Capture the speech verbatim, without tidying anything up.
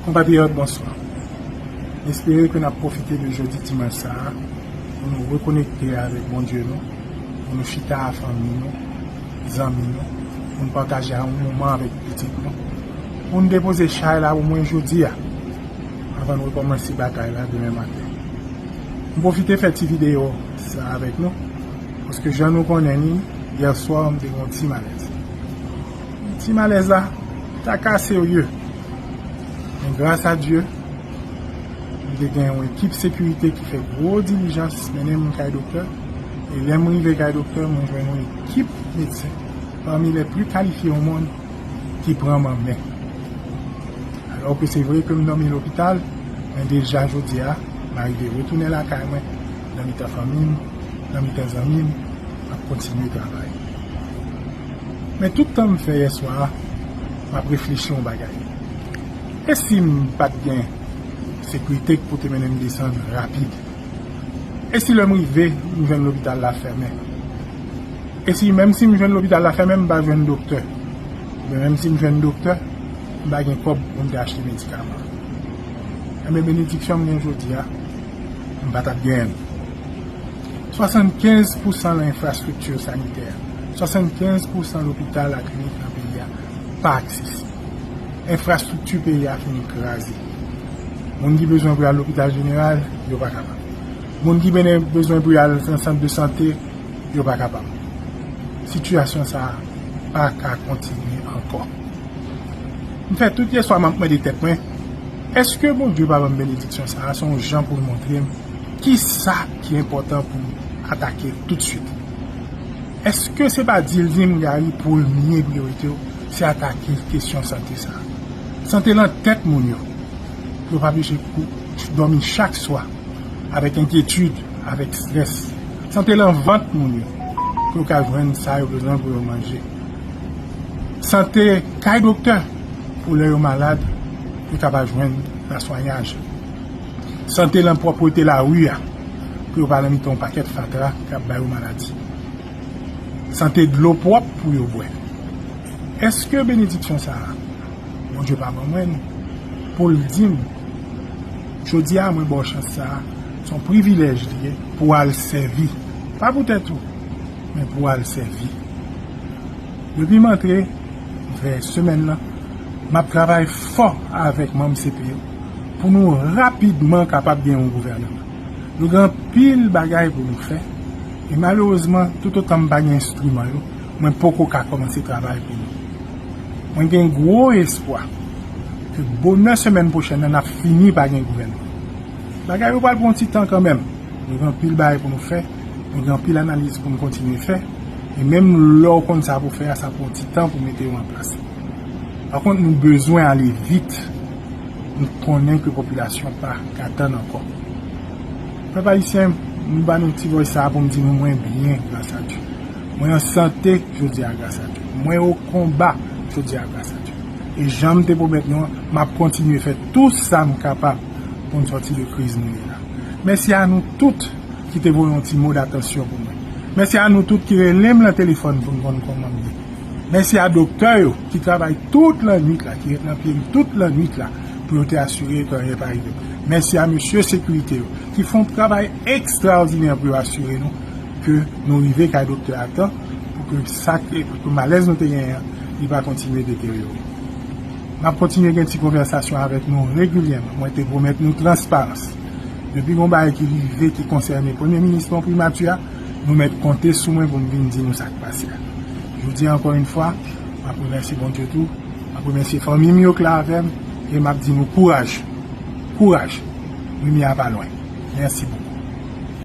Konpatriyòt, bonswa. M espere ke n ap pwofite de jodi dimanch sa a pou nou rekonekte avèk Bondye nou, pou nou chita a fanmi nou, zanmi nou, pou nou pataje a yon moman avèk pitit nou, pou nou depoze chay la omwen jodi a, anvan nou rekòmanse batay la demen maten. M pwofite fè ti videyo sa avèk nou, paske jan nou konnen li, yè swa m te gen yon ti malèz. Ti malèz la ta ka serye. Men gras a Dye, m te gen yon ekip sekirite ki fè gwo dilijans mennen m kay doktè. E lè m rive kay doktè, mwen jwenn yon ekip medsen, pami lè pli kalifye o monn, ki pran m an men. Alò ke se vre ke m dòmi lopital, men deja jodi a, m arive retounen lakay mwen, nan mitan fanmi m, nan mitan zanmi m, m ap kontinye travay. Men tout tan m fè yè swa a, m ap reflechi yon bagay. E si m pa t gen sekirite k pou te mennen m desann rapid? E si lè m rive, m jwenn lopital la fèmen? E si menm si m jwenn lopital la fèmen, m pa jwenn doktè? Oubyen menm si m jwenn doktè, m pa gen kòb pou m te achte medikaman? Enben, benediksyon m gen jodi a, m pa t ap genyen l. Swasannkenz pousan nan enfrastrikti sanitè, swasannkenz pousan lopital ak klinik nan peyi a pa aksesib. Enfrastrikti peyi a fin kraze. Moun ki bezwen pou y al lopital jeneral, yo pa kapab. Moun ki bene-, bezwen pou y al nan sant de sante, yo pa kapab. Sitiyasyon sa a pa ka kontinye ankò. M fè tout yè swa m ap mande tèt mwen, èske Bondye pa ban m benediksyon sa a? Se yon jan pou l montre m kisa ki enpòtan pou m atake toutswit. Èske se pa di l di m, Gary, premye priyorite w, se atake kesyon sante sa a? Sante lan tèt moun yo, pou yo pa blije kou-, dòmi chak swa avèk enkyetid, avèk estrès. Sante lan vant moun yo, pou yo ka jwenn sa yo bezwen pou yo manje. Sante kay doktè, pou lè yo malad, yo kapab jwenn laswayaj. Sante lan pwòpte lari a, pou yo pa nan mitan yon pakèt fatra k ap ba yo maladi. Sante dlo pwòp pou yo bwè. Èske benediksyon sa a, Bondye pa ban mwen l pou l di m, jodi a, mwen ba w chans sa a, se yon privilèj li ye pou w al sèvi. Pa pou tèt ou, men pou w al sèvi. Depi m antre, fè semèn nan, m ap travay fò avèk manm C P yo pou nou rapidman kapab gen yon gouvènman. Nou gen anpil bagay pou nou fè, e malerezman, toutotan m pa gen enstriman yo, mwen poko ka kòmanse travay pou nou. Mwen gen gwo espwa ke bonè semèn pwochèn nan, n ap fini pa gen gouvènman. Bagay yo pral pran ti tan kanmenm. Nou gen anpil bagay pou nou fè, nou gen anpil analiz pou nou kontinye fè, e menm lè w konn sa pou fè a, sa pran ti tan pou mete yo an plas. Pa kont, nou bezwen ale vit. Nou konnen ke popilasyon pa ka tann ankò. Pèp ayisyen, m ba nou ti vòy sa a pou m di nou mwen byen, gras a Dye. Mwen an sante jodi a, gras a Dye. Mwen o konba jodi a, gras a Dye. E jan m te pwomèt nou an, m ap kontinye fè tou sa m kapab pou n sòti de kriz nou ye la. Mèsi a nou tout ki te voye yon ti mo datansyon pou mwen. Mèsi a nou tout ki rele m nan telefòn pou n konn kòman m ye. Mèsi a doktè yo ki travay tout lannwit la, ki ret nan pye m tout lannwit la pou yo te asire ke anyen pa rive m. Mèsi a mesye sekirite yo ki fè yon travay ekstraòdinè pou yo asire nou ke nou rive kay doktè a tan pou ke sa ke, pou ke malèz nou te genyen an, li pa kontinye deteryore. M ap kontinye gen ti konvèsasyon avèk nou regilyèman. Mwen te pwomèt nou transparans. Depi gon bagay ki rive ki konsène Premye Minis lan, Primati a, nou mèt konte sou mwen pou m vin di nou sa k pase a. Jodi a, ankò yon fwa, m ap remèsye Bondye tou, m ap remèsye fanmi m yo k la avè m, e m ap di nou kouraj. Kouraj. Limyè a pa lwen. Mèsi bokou.